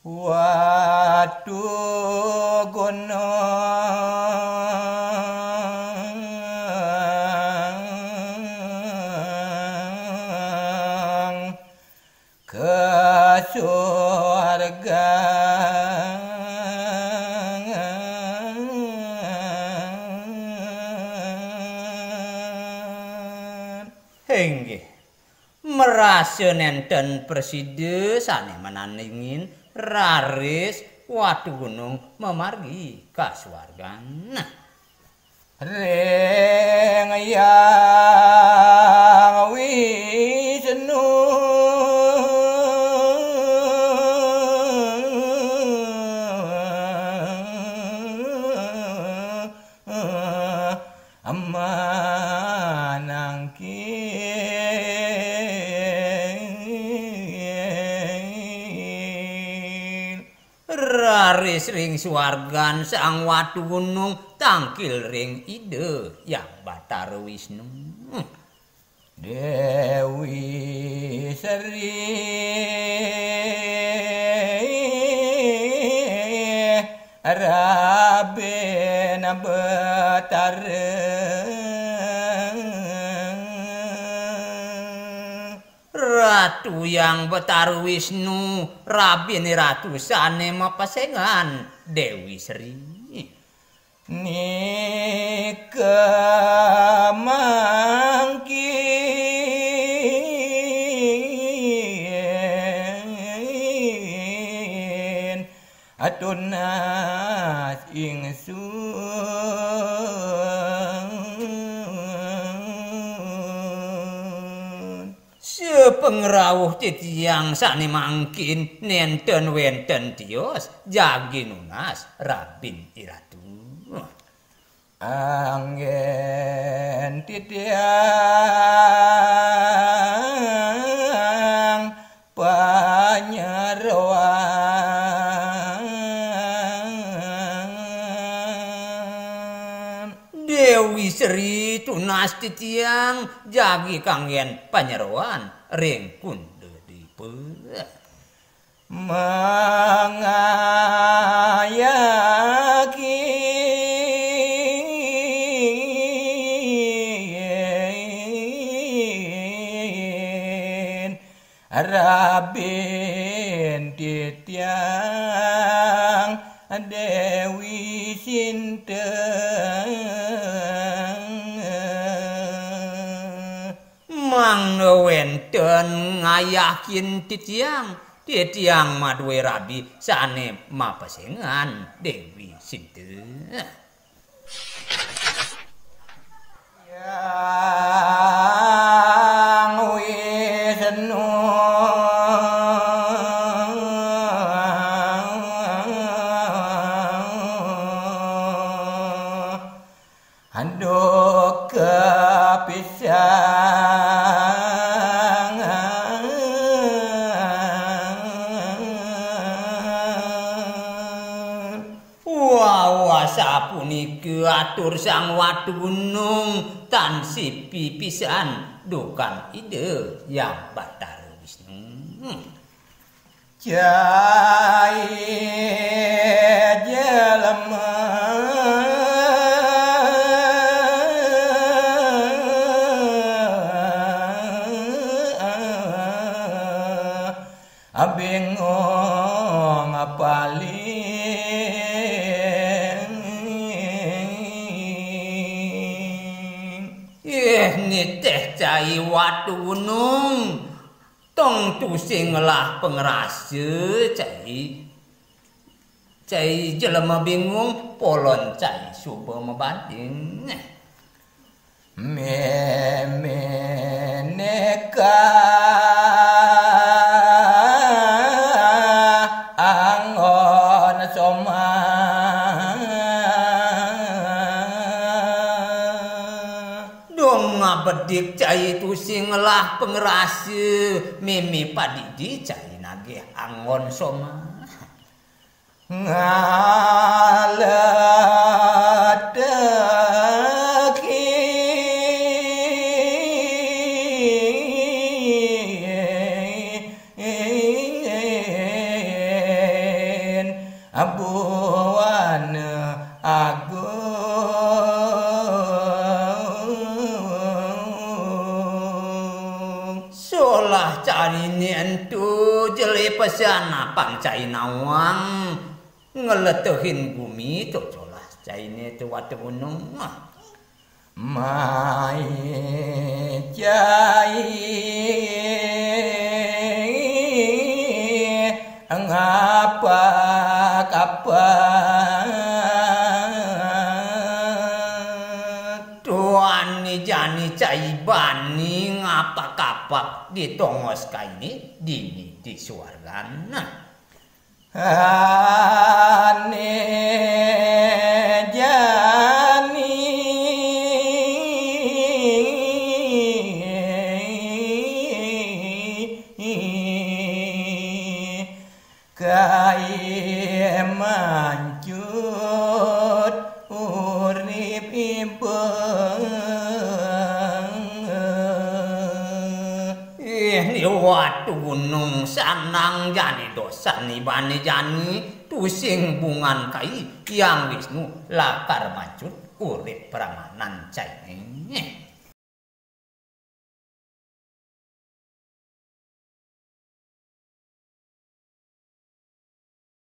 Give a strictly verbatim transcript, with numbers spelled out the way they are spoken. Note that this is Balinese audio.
Watu gunung ke surga. Inggih, marasa nénten prasida sané manandingin raris Watu Gunung mamargi ka suargan. Ring Hyang Wisnu manangkil. Raris ring suargan Sang Watu Gunung tangkil ring Ida Hyang Batara Wisnu. Déwi Sri Rabin Batara. Ratu Hyang Batara Wisnu, rabiné ratu sané mapesengan Déwi Sri. Nika mangkin tunas ingsun. Sapangrauh titiang sané mangkin nénten wénten tios jagi nunas rabin iratu. Anggén titiang panyeroan. Déwi Sri, tunas titiang jagi kanggén panyeroan ring Kunda Dipa. Mangayakin rabin titiang Déwi Sinta. Mangda wénten ngayahin titiang, titiang madué rabi sané mapesengan Déwi Sinta. Hyang Wisnu duka pisan. Wah, wah, sapunika atur Sang Watu Gunung, tan sipi pisan dukan Ida Hyang Batara Wisnu. Cai jelema bingung paling. Ih, nitih cai Watu Gunung. Tong tusing ngelah pangrasa cai. Cai jelema bingung, polon cai suba mabanding. Mémé nika anggon somah. Dong ngabedik cai tusing ngelah pangrasa, mémé padidi cai nagih anggon somah. Ngaledeki. Pesan apang cai nawang ngeletehin gumi, cocolah cainé tu watu gunung. Mai cai ngapa-kapa. Tuan ni jani cai bani ngapa-kapa di tongos kainé dini di suargana. Ané jani kai mancut urip ibeng. Ih, ni watu gunung sanang jani dosan ibané jani tusing bungan kai Hyang Wisnu lakar mancut urip pramanan cainé.